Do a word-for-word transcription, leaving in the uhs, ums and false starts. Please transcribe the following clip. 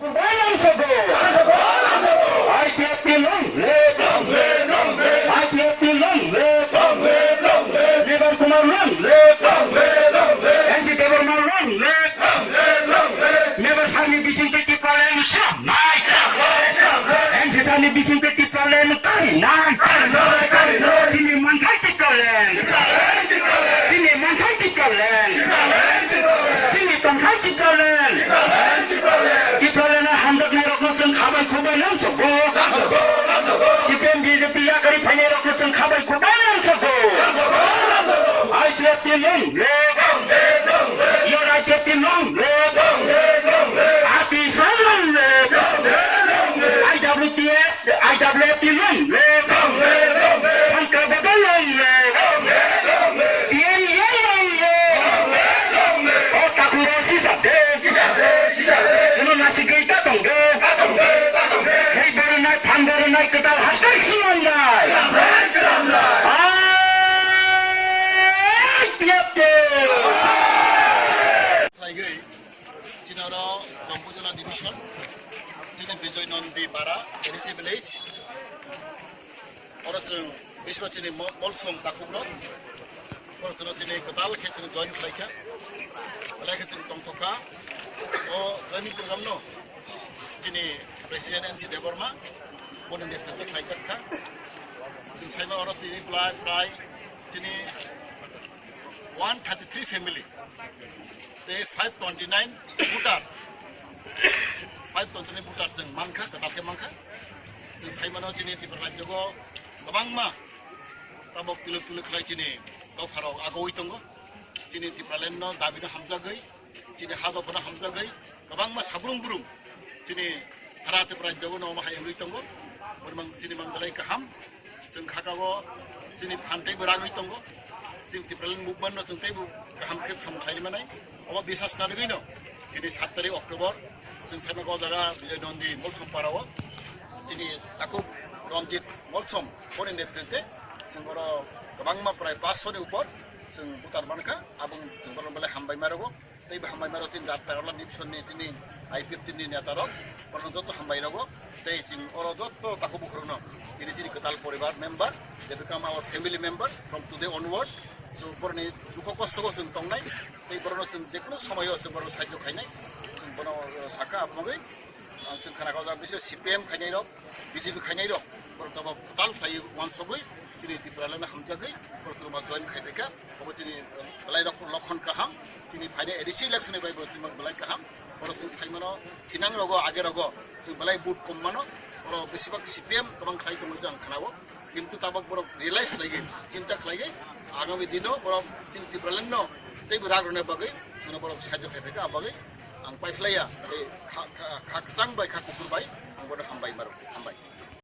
Long sogo. I P F T long live. I P F T long live. Mebar Kumar long live. N C Debbarma long live. Mebar sani bising te Tipraland swnamnai. N C sani bising te Tipraland karinai. Chini manthai Tipraland. Chini manthai Tipraland. Chini tongthai Tipraland. Tipraland hamjaknai rokno chwng khabai khubai lamsogo. C P M B J P yakarwi phainai rokno chwng khabai khubai lamsogo. I P F T long live. Your I P F T long live. Ati sa long live. I W T F I W T long live. Pangka baba long live. T N A long live. O takhuk rok sisa de. Chwngno nasigwi ta tong de. Hei borwnai, phan borwnai, kwtal hastai swnamnai. Ai, piyap de. Khlaigwi, chini oro Jampui Jala Division, chini Bijoy Nandi Para, A D C village. Oro chwng bisiba chini mo-, molsom takhuk rok. Oro chwngno chini kwtal khe chwng join khlai kha. Belai khe chwng tongthok kha. O joining program no chini President N C Debbarma boni netrite khlai jak kha. Chwng saima oro tini belai prai chini one thirty three family tei five twenty nine voter, five twenty nine voter chwng mankha, kwtal khe mankha. Chwng saimano chini Tripura rajyogo kwbangma tabok tilok tilok khlai chini dopharok agoi tongo. Chini Tipraland no dabi no hamjagwi, chini ha dopha no hamjagwi kwbangma sabrung burung chini sara Tripura rajyogo no omo hai wngwi tongo. Bormang chini mang belai kaham. Chwng khakao chini phan teibo ragwi tongo. Chini Tipraland movement no chwng teibo kaham khe samung khlai manai. Omo bisas narwgwi no chini sat tarik October chwng saimaka o jaga Bijoy Nandi Molsom Para o chini takhuk Ranjit Molsom boni netrite chwng oro kwbangma prai paanch sho ni upor chwng voter mankha. Aboni chwng borok belai hambai ma rwgo. Tei bo hambai maro chini Rat Pagarla Nipson ni chini I P F T ni neta rok, borokno joto hambai rogo. Tei chini oro joto takhuk bukhurokno tini chini kwtal poribar member, they become our family member from today onward. So borokni dukho kosto o chwng tongnai, tei borokno chwng jekunu somoyo chwng borokno sahajyo khainai, chwng bono, uh, saka apogwi. Ang chwng khana kha, o jaga bisingo C P M khainai rok, B J P khainai rok, borok tabok kwtal khlaiwi uansugwi chini Tipraland no hamjagwi borok chwng ma join khai phaikha. Obo chini, uh, belai rok lokhon kaham, chini phainai A D C election ni bai bo chwng belai kaham. Borok chwng saimano thinang rogo, age rogo chwng belai vote kom mano, borok besibak C P M kwbang khlai tongwi ang khnao. Kintu tabok borok realize khlaigwi, chinta khlaigwi, agami dino borok chini Tipraland no teibo rak rwna bagwi chwngno borok sahajyo khai phaikha, abagwi ang paiphlaiya, tei kha, kha, kha kwchang bai kha kuphur bai ang bono hambai maro, hambai.